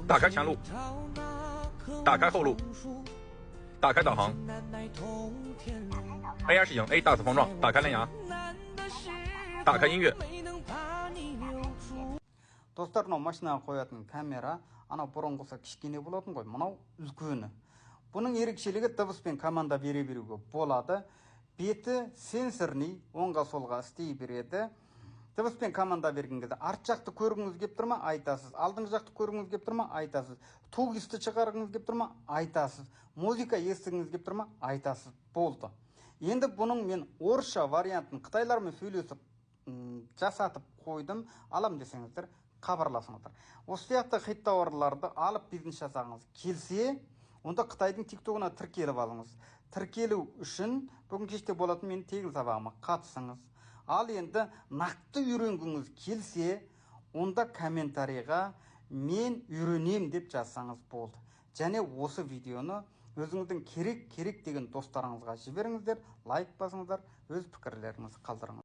打开前路，打开后路，打开导航。AI 视景 A 大四方状，打开蓝牙，打开音乐。 Достар, мынау машинаға қоятын камера. Анау бұрынғысы кішкене болатын ғой, мынау үлкені. Бұның ерекшелігі: дыбыспен команда бере беруге болады. Беті сенсорный, оңға, солға істей береді. Дыбыспен команда берген кезде арт жақты көргіңіз келіп тұр ма, айтасыз, алдыңғы жақты көргіңіз келіп тұр ма, айтасыз, 2ГИС-ті шығарғыңыз келіп тұр ма, айтасыз, музыка естігіңіз келіп тұр ма, айтасыз, болды. Енді бұның мен орысша вариантын қытайлармен сөйлесіп жасатып қойдым. Алам десеңіздер, хабарласыңыздар. Осы сияқты хит тауарларды алып, бизнес жасағыңыз келсе, онда Қытайдың ТикТогына тіркеліп алыңыз. Тіркелу үшін бүгін кеште болатын менің тегін сабағыма қатысыңыз. Ал енді нақты үйренгіңіз келсе, онда комментарийға «Мен үйренем» деп жазсаңыз болды. Және осы видеоны өзіңіздің керек керек деген достарыңызға жіберіңіздер, лайк басыңыздар, өз пікірлеріңізді қалдырыңыз.